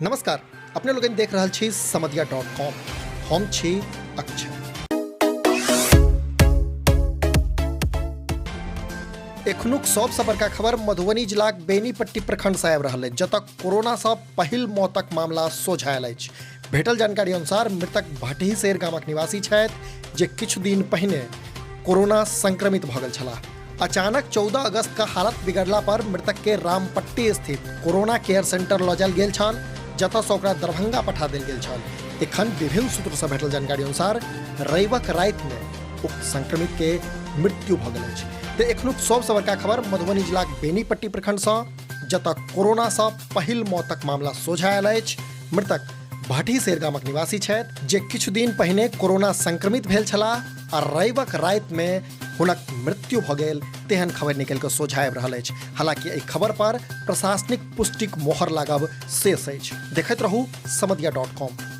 नमस्कार, अपने लोगन देख रहल छी समदिया डॉट कॉम। हम छी अक्षय। एखनुक सबसँ बड़का खबर मधुबनी जिलाक बेनीपट्टी प्रखंड से आबि रहल अछि, जतऽ कोरोना सँ पहिल मौतक मामला सोझा आयल अछि। भेटल जानकारी अनुसार मृतक भटही शेर गामक निवासी छथि, जे किछु दिन पहिने कोरोना संक्रमित भऽ गेल छलाह। अचानक 14 अगस्त का हालत बिगड़ला पर मृतक के रामपट्टी स्थित कोरोना केयर सेंटर लऽ जायल गेल छल, जतऽ सँ ओकरा दरभंगा पठा देल गेल छल। एखन विभिन्न सूत्र सँ भेटल जानकारी अनुसार रविक राति में उक्त संक्रमित के मृत्यु भऽ गेल अछि। तऽ एखनुक सबसँ बड़का खबर मधुबनी जिलाक बेनीपट्टी प्रखंड सँ, जतऽ कोरोना सँ पहिल मौतक मामला सोझा आयल अछि। मृतक भटही शेर गामक निवासी छथि, जे किछु दिन पहिने कोरोना संक्रमित भेल छलाह आ रविक राति में हुनक मृत्यु भऽ गेल, तेहन खबर निकलि कऽ सोझा आबि रहल अछि। हालांकि एहि खबर पर प्रशासनिक पुष्टिक मोहर लागब शेष अछि। देखैत रहू समदिया डॉट कॉम।